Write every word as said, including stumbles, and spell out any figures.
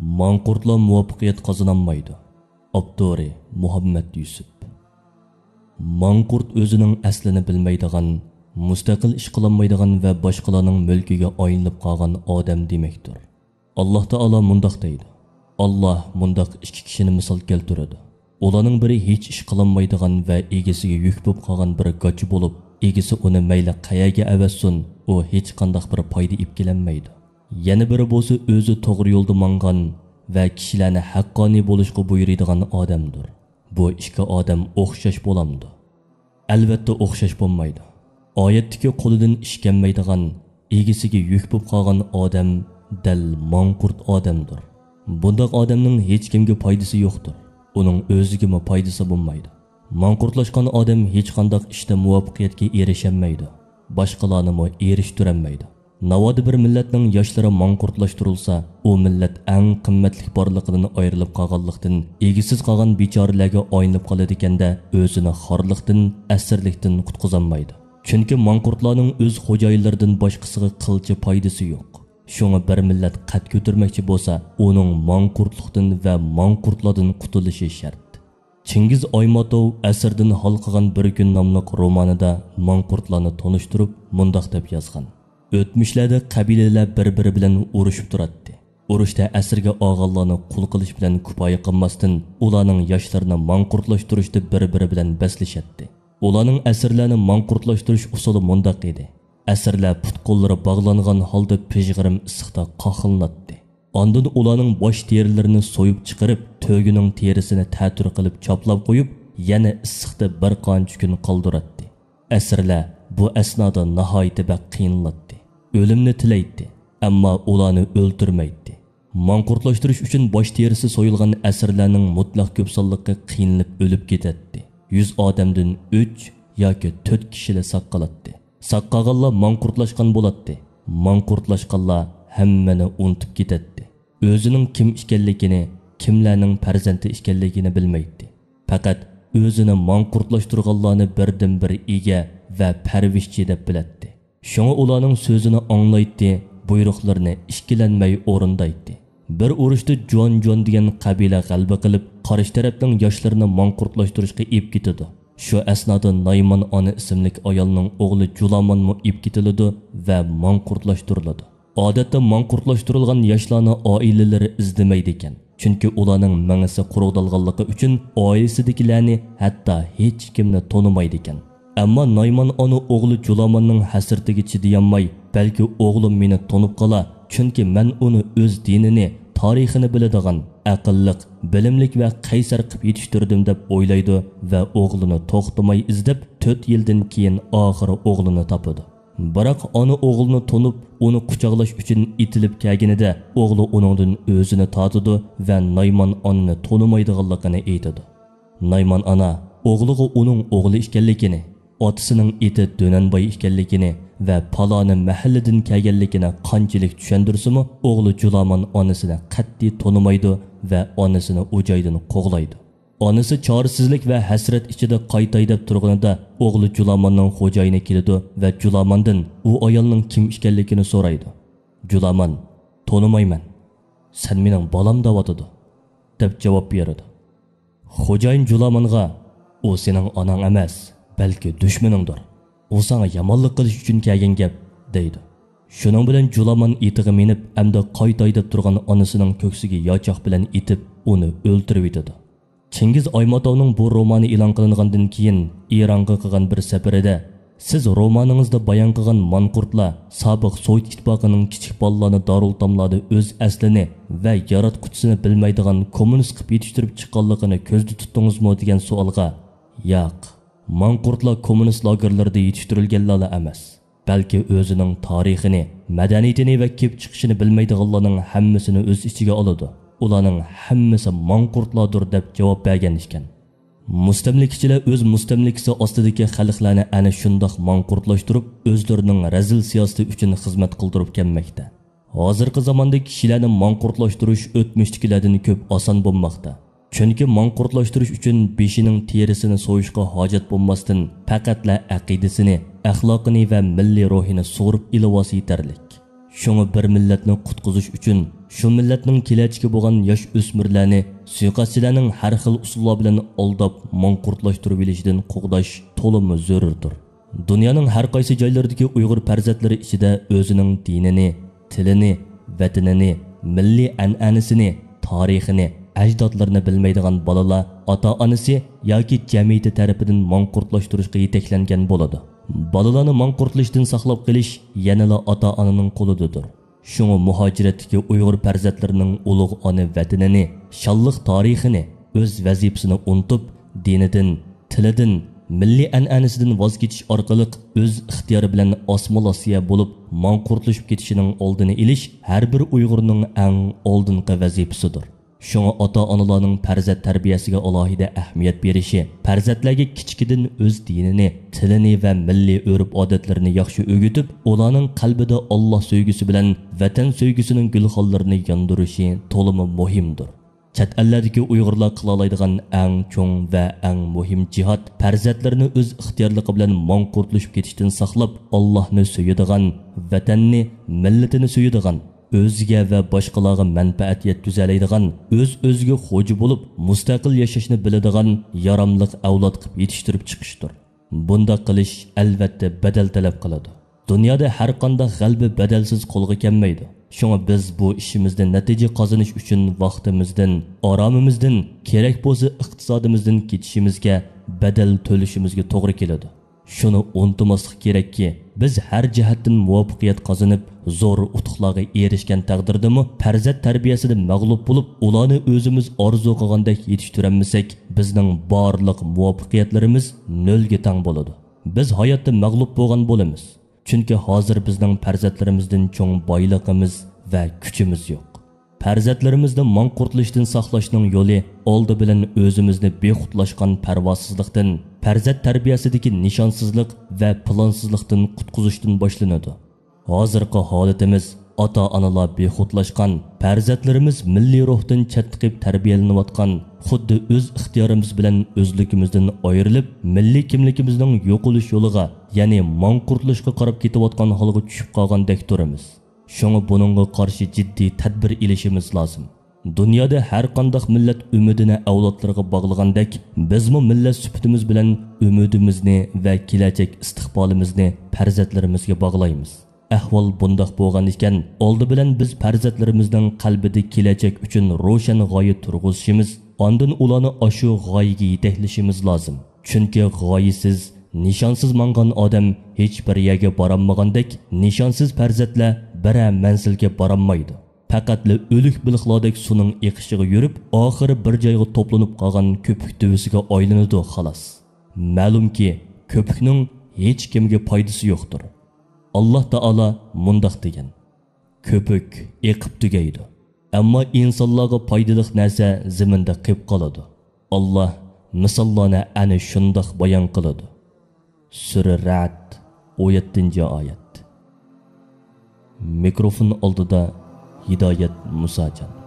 ماڭقۇرتلار مۇۋەپپەقىيەت قازىنالمايدۇ. ئاپتورى: مۇھەممەد يۈسۈپ. ماڭقۇرت ئۆزىنىڭ ئەسلىنى بىلمەيدىغان، مۇستەقىل ئىش قىلالمايدىغان ۋە باشقىلارنىڭ مۈلكىگە ئايلىنىپ قالغان ئادەم دېمەكتۇر. ئاللاھ تائالا مۇنداق دەيدۇ: ئاللاھ مۇنداق ئىككى كىشىنى مىسال كەلتۈرىدۇ. ئۇلارنىڭ بىرى ھېچ ئىش قىلالمايدىغان ۋە ئىگىسىگە يۈك بولۇپ قالغان بىر گاچا بولۇپ، ئىگىسى ئۇنى مەيلى قەيەرگە ئەۋەتسۇن، ئۇ ھېچقانداق بىر پايدا ئېلىپ كېلەلمەيدۇ. يەنە بىرى بولسا ئۆزى توغرا يولدا ماڭغان ۋە كىشىلەرنى ھەققانىي بولۇشقا بۇيرۇيدىغان ئادەمدۇر. بۇ ئىككى ئادەم ئوخشاش بولامدۇ؟ ئەلۋەتتە ئوخشاش بولمايدۇ. ئايەتتىكى قولىدىن ئىش كەلمەيدىغان، ئىگىسىگە يۈك بولۇپ قالغان ئادەم دەل ماڭقۇرت ئادەمدۇر. بۇنداق ئادەمنىڭ ھېچكىمگە پايدىسى يوقتۇر. ئۇنىڭ ئۆزىگىمۇ پايدىسى بولمايدۇ. ماڭقۇرتلاشقان ئادەم ھېچقانداق ئىشتا مۇۋەپپەقىيەتكە ئېرىشەلمەيدۇ، باشقىلارنىمۇ ئېرىشتۈرەلمەيدۇ. ناۋادا بىر مىللەتنىڭ ياشلىرى ماڭقۇرتلاشتۇرۇلسا، ئۇ مىللەت ئەڭ قىممەتلىك بارلىقىدىن ئايرىلىپ قالغانلىقتىن، ئىگىسىز قالغان بىچارىلەرگە ئايلىنىپ قالىدىكەن-دە، ئۆزىنى خارلىقتىن، ئەسىرلىكتىن قۇتقۇزالمايدۇ. چۈنكى ماڭقۇرتلارنىڭ ئۆز خوجايىنلىرىدىن باشقىسىغا قىلچە پايدىسى يوق. شۇڭا بىر مىللەت قەد كۆتۈرمەكچى بولسا، ئۇنىڭ ماڭقۇرتلۇقتىن ۋە ماڭقۇرتلاردىن قۇتۇلۇشى شەرت. چىڭگىز ئايماتوۋ «ئەسىردىن ھالقىغان بىر كۈن» ناملىق رومانىدا ماڭقۇرتلارنى تونۇشتۇرۇپ مۇنداق دەپ يازغان: ئۆتمۈشلەردە قەبىلىلەر بىر-بىرى بىلەن ئۇرۇشۇپ تۇراتتى. ئۇرۇشتا ئەسىرگە ئالغانلارنى قۇل قىلىش بىلەن كۇپايە قىلماستىن، ئۇلارنىڭ ياشلىرىنى ماڭقۇرتلاشتۇرۇشتا بىر-بىرى بىلەن بەسلىشەتتى. ئۇلارنىڭ ئەسىرلەرنى ماڭقۇرتلاشتۇرۇش ئۇسۇلى مۇنداق ئىدى. ئەسىرلەر پۇت-قوللىرى باغلانغان ھالدا پىژغىرىم ئىسسىقتا قاقلىناتتى. ئاندىن ئۇلارنىڭ باش تېرىلىرىنى سويۇپ چىقىرىپ، تۆگىنىڭ تېرىسىنى تەتۈر قىلىپ چاپلاپ قويۇپ، يەنە ئىسسىقتا بىر قانچە كۈن قالدۇراتتى. ئەسىرلەر بۇ ئەسنادا ناھايىتى بەك قىينىلاتتى. ئۆلۈمنى تىلەيتتى، ئەمما ئۇلارنى ئۆلتۈرمەيتتى. ماڭقۇرتلاشتۇرۇش ئۈچۈن باش تېرىسى سويۇلغان ئەسىرلەرنىڭ مۇتلەق كۆپ سانلىقى قىينىلىپ ئۆلۈپ كېتەتتى. يۈز ئادەمدىن ئۈچ ياكى تۆت كىشىلا ساق قالاتتى. ساق قالغانلار ماڭقۇرتلاشقان بولاتتى. ماڭقۇرتلاشقانلار ھەممىنى ئۇنتۇپ كېتەتتى. ئۆزىنىڭ كىم ئىكەنلىكىنى، كىملەرنىڭ پەرزەنتى ئىكەنلىكىنى بىلمەيتتى. پەقەت ئۆزىنى ماڭقۇرتلاشتۇرغانلارنى بىردىنبىر ئىگە ۋە پەرۋىشچى دەپ بىلەتتى. شۇڭا ئۇلارنىڭ سۆزىنى ئاڭلايتتى، بۇيرۇقلىرىنى ئىككىلەنمەي ئورۇندايتتى. بىر ئۇرۇشتا جۇەن جۇەن دېگەن قەبىلە غەلىبە قىلىپ، قارشى تەرەپنىڭ ياشلىرىنى ماڭقۇرتلاشتۇرۇشقا ئېلىپ كېتىدۇ. شۇ ئەسنادا نايمان ئانا ئىسىملىك ئايالنىڭ ئوغلى جۇلامانمۇ ئېلىپ كېتىلىدۇ ۋە ماڭقۇرتلاشتۇرۇلىدۇ. ئادەتتە ماڭقۇرتلاشتۇرۇلغان ياشلارنى ئائىلىلىرى ئىزدىمەيدىكەن، چۈنكى ئۇلارنىڭ مېڭىسى قۇرۇقدالغانلىقى ئۈچۈن ئائىلىسىدىكىلەرنى ھەتتا ھېچكىمنى تونۇمايدىكەن. ئەمما نايمان ئانا ئوغلى جۇلاماننىڭ ھەسرىتىگە چىدىيالماي، بەلكى ئوغلۇم مېنى تونۇپ قالا، چۈنكى مەن ئۇنى ئۆز دىنىنى، تارىخىنى بىلىدىغان، ئەقىللىق، بىلىملىك ۋە قەيسەر قىلىپ يېتىشتۈردۈم دەپ ئويلايدۇ ۋە ئوغلىنى توختىماي ئىزدەپ، تۆت يىلدىن كېيىن ئاخىرى ئوغلىنى تاپىدۇ. بىراق ئانا ئوغلىنى تونۇپ، ئۇنى قۇچاقلاش ئۈچۈن ئېتىلىپ كەلگىنىدە، ئوغلى ئۇنىڭدىن ئۆزىنى تارتىدۇ ۋە نايمان ئانىنى تونۇمايدىغانلىقىنى ئېيتىدۇ. نايمان ئانا ئوغلىغا ئۇنىڭ ئوغلى ئىكەنلىكىنى، ئاتىسىنىڭ ئېتى دۆنەنباي ئىكەنلىكىنى ۋە پالانى مەھەللىدىن كەلگەنلىكىنى قانچىلىك چۈشەندۈرسىمۇ، ئوغلى جۇلامان ئانىسىنى قەتئىي تونۇمايدۇ ۋە ئانىسىنى ئۇ جايدىن قوغلايدۇ. ئانىسى چارىسىزلىك ۋە ھەسرەت ئىچىدە قايتاي دەپ تۇرغىنىدا، ئوغلى جۇلاماننىڭ خوجايىنى كېلىدۇ ۋە جۇلاماندىن ئۇ ئايالنىڭ كىم ئىكەنلىكىنى سورايدۇ. جۇلامان: «تونۇمايمەن. سەن مېنىڭ بالام» دەۋاتىدۇ، دەپ جاۋاب بېرىدۇ. خوجايىن جۇلامانغا: «ئۇ سېنىڭ ئاناڭ ئەمەس، بەلكى دۈشمىنىڭدۇر. ئۇ ساڭا يامانلىق قىلىش ئۈچۈن كەلگەن گەپ» دەيدۇ. شۇنىڭ بىلەن جۇلامان ئېتىغا مىنىپ، ئەمدى قايتاي دەپ تۇرغان ئانىسىنىڭ كۆكسىگە ياچاق بىلەن ئېتىپ، ئۇنى ئۆلتۈرۈۋېتىدۇ. چىڭگىز ئايماتوۋنىڭ بۇ رومانى ئېلان قىلىنغاندىن كېيىن، ئىرانغا قىلغان بىر سەپىرىدە، سىز رومانىڭىزدا بايان قىلغان مانقۇرتلار سابىق سوۋېت ئىتتىپاقىنىڭ كىچىك بالىلارنى دارىلئېتاملاردا ئۆز ئەسلىنى ۋە ياراتقۇچىسىنى بىلمەيدىغان كوممۇنىست قىلىپ يېتىشتۈرۈپ چىققانلىقىنى كۆزدە تۇتتىڭىزمۇ؟ دېگەن سوئالغا، ياق، مانقۇرتلار كوممۇنىست لاگېرلىرىدا يېتىشتۈرۈلگەنلەرلا ئەمەس، بەلكى ئۆزىنىڭ تارىخىنى، مەدەنىيىتىنى ۋە كېلىپ چىقىشىنى بىلمەيدىغانلارنىڭ ھەممىسىنى ئۆز ئىچىگە ئالىدۇ. ئۇلارنىڭ ھەممىسى مانقۇرتلاردۇر، دەپ جاۋاب بەرگەن ئىكەن. مۇستەملىكىچىلەر ئۆز مۇستەملىكىسى ئاستىدىكى خەلقلەرنى ئەنە شۇنداق ماڭقۇرتلاشتۇرۇپ، ئۆزلىرىنىڭ رەزىل سىياسىتى ئۈچۈن خىزمەت قىلدۇرۇپ كەلمەكتە. ھازىرقى زاماندا كىشىلەرنى ماڭقۇرتلاشتۇرۇش ئۆتمۈشتىكىلەردىن كۆپ ئاسان بولماقتا. چۈنكى ماڭقۇرتلاشتۇرۇش ئۈچۈن بېشىنىڭ تېرىسىنى سويۇشقا ھاجەت بولماستىن، پەقەتلا ئەقىدىسىنى، ئەخلاقىنى ۋە مىللىي روھىنى سۇغۇرۇپ ئېلىۋالسا يېتەرلىك. شۇڭا بىر مىللەتنى قۇتقۇزۇش ئۈچۈن شۇ مىللەتنىڭ كېلەچىكى بولغان ياش ئۆسمۈرلەرنى سۇيىقەستچىلەرنىڭ ھەر خىل ئۇسۇللار بىلەن ئالداپ ماڭقۇرتلاشتۇرۇۋېلىشىدىن قوغداش تولىمۇ زۆرۈردۇر. دۇنيانىڭ ھەر قايسى جايلىرىدىكى ئۇيغۇر پەرزەنتلىرى ئىچىدە ئۆزىنىڭ دىنىنى، تىلىنى، ۋەتىنىنى، مىللىي ئەنئەنىسىنى، تارىخىنى، ئەجدادلىرىنى بىلمەيدىغان بالىلار ئاتا-ئانىسى ياكى جەمئىيىتى تەرىپىدىن ماڭقۇرتلاشتۇرۇشقا يېتەكلەنگەن بولىدۇ. بالىلارنى ماڭقۇرتلىشتىن ساقلاپ قېلىش يەنىلا ئاتا-ئانىنىڭ قولىدىدۇر. شۇڭا مۇھاجىرەتتىكى ئۇيغۇر پەرزەنتلىرىنىڭ ئۇلۇغ ئانا ۋەتىنىنى، شانلىق تارىخىنى، ئۆز ۋەزىپىسىنى ئۇنتۇپ، دىنىدىن، تىلىدىن، مىللىي ئەنئەنىسىدىن ۋاز كېچىش ئارقىلىق ئۆز ئىختىيارى بىلەن ئاسسىمىلياتسىيە بولۇپ ماڭقۇرتلىشىپ كېتىشىنىڭ ئالدىنى ئېلىش ھەر بىر ئۇيغۇرنىڭ ئەڭ ئالدىنقى ۋەزىپىسىدۇر. شۇڭا ئاتا-ئانىلارنىڭ پەرزەنت تەربىيەسىگە ئالاھىدە ئەھمىيەت بېرىشى، پەرزەنتلەرگە كىچىكىدىن ئۆز دىنىنى، تىلىنى ۋە مىللىي ئۆرپ-ئادەتلىرىنى ياخشى ئۆگىتىپ، ئۇلارنىڭ قەلبىدە ئاللا سۆيگۈسى بىلەن ۋەتەن سۆيگۈسىنىڭ گۈلخانلىرىنى ياندۇرۇشى تولىمۇ مۇھىمدۇر. چەت ئەللەردىكى ئۇيغۇرلار قىلالايدىغان ئەڭ چوڭ ۋە ئەڭ مۇھىم جىھاد، پەرزەنتلىرىنى ئۆز ئىختىيارلىقى بىلەن ماڭقۇرتلىشىپ كېتىشتىن ساقلاپ، ئاللاھنى سۆيىدىغان، ۋەتەننى، مىللىتىنى سۆيىدىغان، ئۆزىگە ۋە باشقىلارغا مەنپەئەت يەتكۈزەلەيدىغان، ئۆز-ئۆزىگە خوجا بولۇپ، مۇستەقىل ياشاشنى بىلىدىغان ياراملىق ئەۋلاد قىلىپ يېتىشتۈرۈپ چىقىشتۇر. بۇنداق قىلىش، ئەلۋەتتە، بەدەل تەلەپ قىلىدۇ. دۇنيادا ھەر قانداق غەلىبە بەدەلسىز قولغا كەلمەيدۇ. شۇڭا بىز بۇ ئىشىمىزدىن نەتىجە قازىنىش ئۈچۈن ۋاقتىمىزدىن، ئارامىمىزدىن، كېرەك بولسا ئىقتىسادىمىزدىن كېچىشىمىزگە، بەدەل تۆلىشىمىزگە توغرا كېلىدۇ. شۇنى ئۇنتۇماسلىق كېرەككى، بىز ھەر جەھەتتىن مۇۋەپپەقىيەت قازىنىپ، زور ئۇتۇقلارغا ئېرىشكەن تەقدىردىمۇ، پەرزەنت تەربىيەسىدە مەغلۇپ بولۇپ، ئۇلارنى ئۆزىمىز ئارزۇ قىلغاندەك يېتىشتۈرەلمىسەك، بىزنىڭ بارلىق مۇۋەپپەقىيەتلىرىمىز نۆلگە تەڭ بولىدۇ. بىز ھاياتتا مەغلۇپ بولغان بولىمىز. چۈنكى ھازىر بىزنىڭ پەرزەنتلىرىمىزدىن چوڭ بايلىقىمىز ۋە كۈچىمىز يوق. پەرزەنتلىرىمىزنى ماڭقۇرتلىشتىن ساقلاشنىڭ يولى ئالدى بىلەن ئۆزىمىزنى بىخۇدلاشقان پەرۋاسىزلىقتىن، پەرزەنت تەربىيەسىدىكى نىشانسىزلىق ۋە پىلانسىزلىقتىن قۇتقۇزۇشتىن باشلىنىدۇ. ھازىرقى ھالىتىمىز، ئاتا-ئانىلار بىخۇدلاشقان، پەرزەنتلىرىمىز مىللىي روھتىن چەتنىقىپ تەربىيەلىنىۋاتقان، خۇددى ئۆز ئىختىيارىمىز بىلەن ئۆزلۈكىمىزدىن ئايرىلىپ، مىللىي كىملىكىمىزنىڭ يوقىلىش يولىغا، يەنى ماڭقۇرتلۇشقا قاراپ كېتىۋاتقان ھالغا چۈشۈپ قالغاندەك تۇرىمىز. شۇڭا بۇنىڭغا قارشى جىددىي تەدبىر ئېلىشىمىز لازىم. دۇنيادا ھەر قانداق مىللەت ئۈمىدىنى ئەۋلادلىرىغا باغلىغاندەك، بىزمۇ مىللەت سۈپىتىمىز بىلەن ئۈمىدىمىزنى ۋە كېلەچەك ئىستىقبالىمىزنى پەرزەنتلىرىمىزگە باغلايمىز. ئەھۋال بۇنداق بولغان ئىكەن، ئالدى بىلەن بىز پەرزەنتلىرىمىزنىڭ قەلبىدە كېلەچەك ئۈچۈن روشەن غايە تۇرغۇزۇشىمىز، ئاندىن ئۇلارنى ئاشۇ غايىگە يېتەكلىشىمىز لازىم. چۈنكى غايىسىز، نىشانسىز ماڭغان ئادەم ھېچ بىر يەرگە بارالمىغاندەك، نىشانسىز پەرزەنتلەر بىرەر مەنزىلگە بارالمايدۇ. پەقەتلا ئۆلۈك بېلىقلاردەك سۇنىڭ ئېقىشىغا يۈرۈپ، ئاخىرى بىر جايغا توپلىنىپ قالغان كۆپۈك تۈۋىسىگە ئايلىنىدۇ، خالاس. مەلۇمكى، كۆپۈكنىڭ ھېچكىمگە پايدىسى يوقتۇر. ئاللا تائالا مۇنداق دېگەن: «كۆپۈك ئېقىپ تۈگەيدۇ، ئەمما ئىنسانلارغا پايدىلىق نەرسە زېمىندا قېلىپ قالىدۇ.» ئاللا مىساللارنى ئەنە شۇنداق بايان قىلىدۇ. سۈرە رەئد، ئون يەتتىنچى ئايەت. مىكروفون ئالدىدا ھىدايەت مۇساجان.